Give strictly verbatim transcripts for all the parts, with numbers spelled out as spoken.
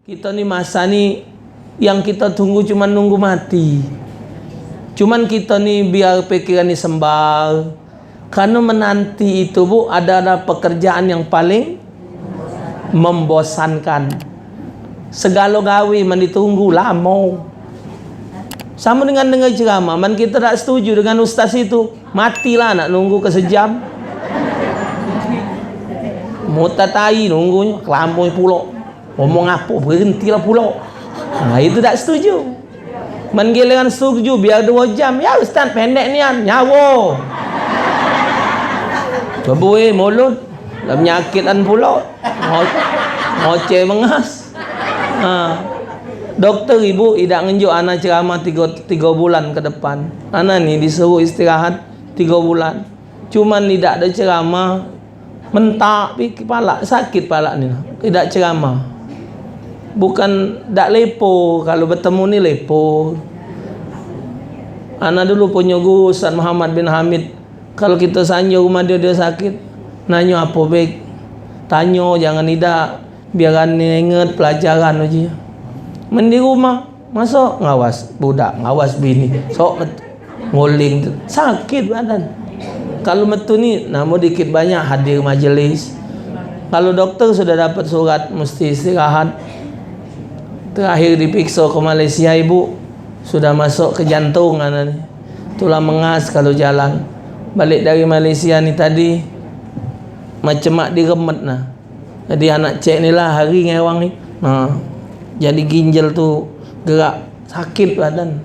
Kito ni masa ni yang kito tunggu cuman nunggu mati. Cuman kito ni biar pikiran ni sembal. Karena menanti itu, Bu, adalah pekerjaan yang paling membosankan. Segalo gawe men ditunggu lamo. Samo dengan dengar ceramah, men kito dak setuju dengan ustaz itu, matilah nak nunggu ke sejam. Muta tai nunggunyo, kelamo pulo. Ngomong apo, berhentilah pulo. Nah, itu dak setuju. Men giliran setuju, biar duo jam. Ya, ustaz, pendek nian. Nyawo. Bebue mulut. Lah penyakitan pulo. Ngo-, ngoceh mengas. Ha. Dokter ibu idak ngenjuk ana ceramah tiga, tiga bulan ke depan. Ana ni disuruh istirahat tiga bulan. Cuman idak ada ceramah, mentak pi kepala, sakit palak ni. Idak ceramah. Bukan dak lepo, kalau betemu ni lepo. Ana dulu punyo guru Ustaz Muhammad bin Hamid, kalau kito sanjo rumah dio, dio sakit, nanyo apo bae, tanyo, jangan idak. Biar ane inget pelajaran uji. Men di rumah, maso ngawas budak, ngawas bini. Sok met-, nguling tu. Sakit badan. Kalau metu ni, namo dikit banyak hadir majelis. Kalau dokter sudah dapat surat, mesti istirahat. Terakhir dipikso ke Malaysia, ibu, sudah masuk ke jantung, ana ni. Tulang mengas kalau jalan. Balik dari Malaysia ni tadi, macam mak diremet nah. Jadi anak cek ni lah hari ngewang ni. Nah, jadi ginjal tu gerak, sakit badan.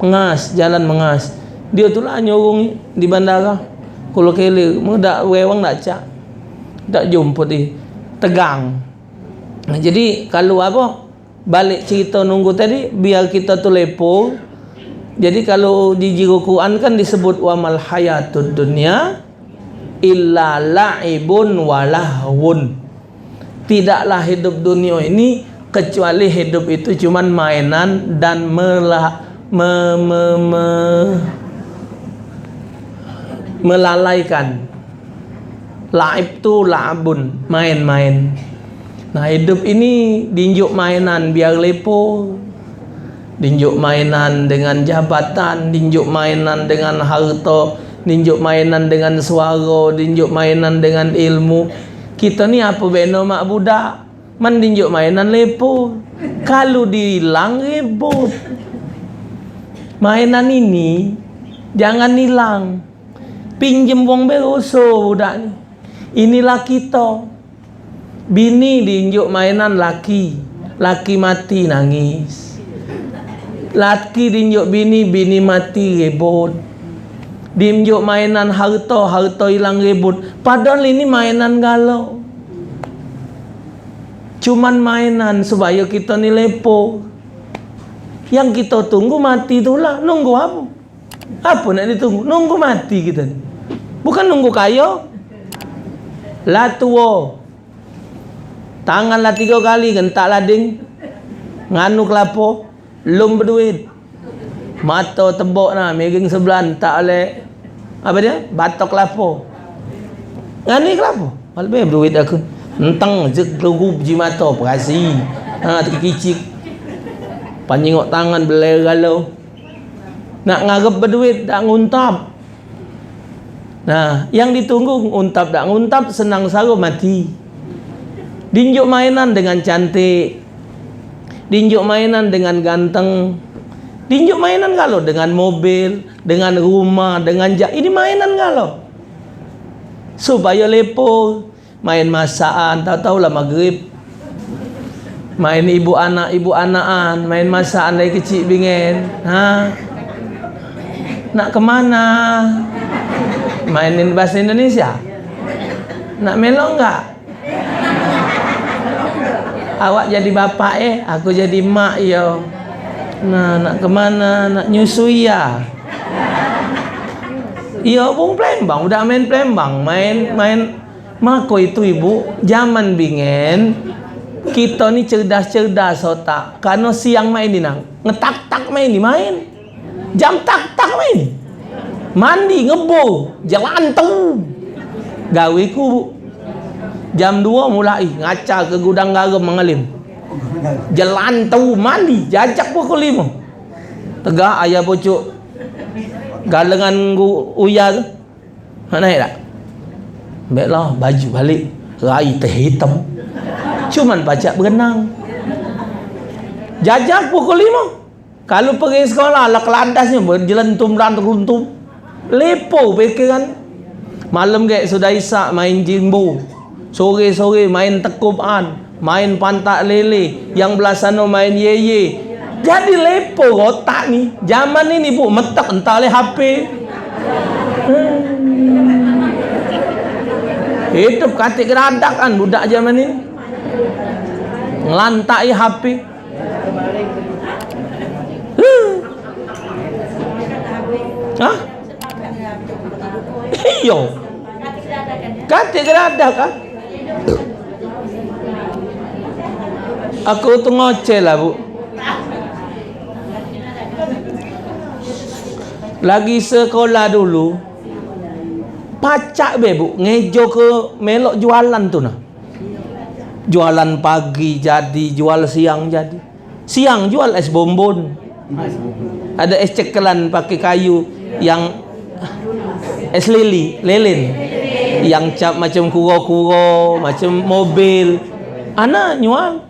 Mengas, jalan mengas. Dio tu lah nyurung di bandara. Kulo kele, mun dak ngewang dak cak. Dak jumput di tegang. Nah, jadi kalau apo? Balik cerita nunggu tadi, biar kita tu lepo. Jadi kalau di jero Quran kan disebut, "Wa mal hayatud dunya illa la'ibun wa lahwun." Tidaklah hidup dunia ini kecuali hidup itu cuman mainan dan mela-, me-, me-, me-, melalaikan. Laib tu la'abun, main-main. Nah, hidup ini dinjuk mainan biar lepo. Dinjuk mainan dengan jabatan, dinjuk mainan dengan harta, dinjuk mainan dengan suara, dinjuk mainan dengan ilmu. Kita ni apa beno mak budak? Men dinjuk mainan lepo. Kalu diilang ribut. Mainan ini jangan ilang. Pinjem wong beroso budak ni. Inilah kito. Bini dinjuk mainan laki. Laki mati nangis. Laki dinjuk bini, bini mati ribut. Dinjuk mainan harto, harto ilang ribut. Padahal ini mainan galo. Cuman mainan supayo kito ni lepo. Yang kito tunggu mati tu lah. Nunggu apo? Apo nak ditunggu? Nunggu mati kito ni. Bukan nunggu kayo. Lah tuo. Tangan lah tigo kali gentak lading. Nganu kelapo. Lum beduit. Mato tebok nah, miring sebelah, entak oleh, apo dio? Batok kelapo. Ngani kelapo. Mal be beduit aku. Enteng, jek, gelugu, biji mato, perasi. Ha, tekikicik. Panyingok tangan, beler galo. Nak ngarep beduit, dak nguntap. Nah, yang ditunggu nguntap dak nguntap, senang saro mati. Dinjuk mainan dengan cantik. Dinjuk mainan dengan ganteng. Dinjuk mainan galo dengan mobil, dengan rumah, dengan ja-, ini mainan galo. Supayo lepo. Main masakan, tau-tau lah maghrib. Main ibu anak, ibu anakan, main masakan dari kecik bingen. Ha? Nak kemana? Mainin bahasa Indonesia. Nak melok enggak? Awak jadi bapak eh, aku jadi mak yo. Nah, nak kemana? Nak nyusui ya? Iyo, wong Palembang, udah main Palembang, main, main Mako itu, Ibu, zaman bingen, kito ni cerdas-cerdas otak. Karno siang main ni nang, ngetak-tak main ni main. Jam tak-tak main ni. Mandi, ngebo, jalan tu. Gaweku, Bu. Jam duo mulai ngaca ke gudang garam Mang Alim. Jelantu mandi, jajak pukul limo. Tegak ayah pucuk galengan nggu uya tu. Nak naik tak? Ambek lah, baju balik. Rai teh hitam. Cuman pacak berenang. Jajak pukul limo. Kalu pergi sekolah, lah keladasnyo, berjelentum dan teruntum. Lepo pikiran. Malam gek sudah isak, main jimbo. Sore-sore, main tekuban. Main pantak lele, yang belah sano main yeye. Jadi lepo otak ni. Zaman ini, Bu, metek entah oleh H P. Hmm. Hidup katik geradak kan budak zaman ini. Ngelantaki H P. Hmm. Hah? Iyo. Katik geradak kan? Aku tu ngoceh lah, Bu. Lagi sekolah dulu, pacak be, Bu, ngejo ke melok jualan tu nah. Jualan pagi jadi, jual siang jadi. Siang jual es bonbon. Ada es cekelan pakai kayu yang es lili, lilin. Yang cap macam kuro-kuro, macam mobil. Ana nyual.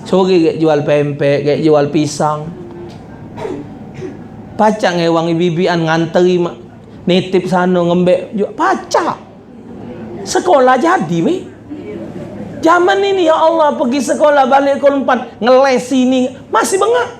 Sore gek jual pempek, gek jual pisang. Pacak ngewangi bibian nganteri mak, nitip sano ngembek juga pacak. Sekolah jadi weh. Zaman ini ya Allah pergi sekolah balik ke empat ngeles sini masih bengak.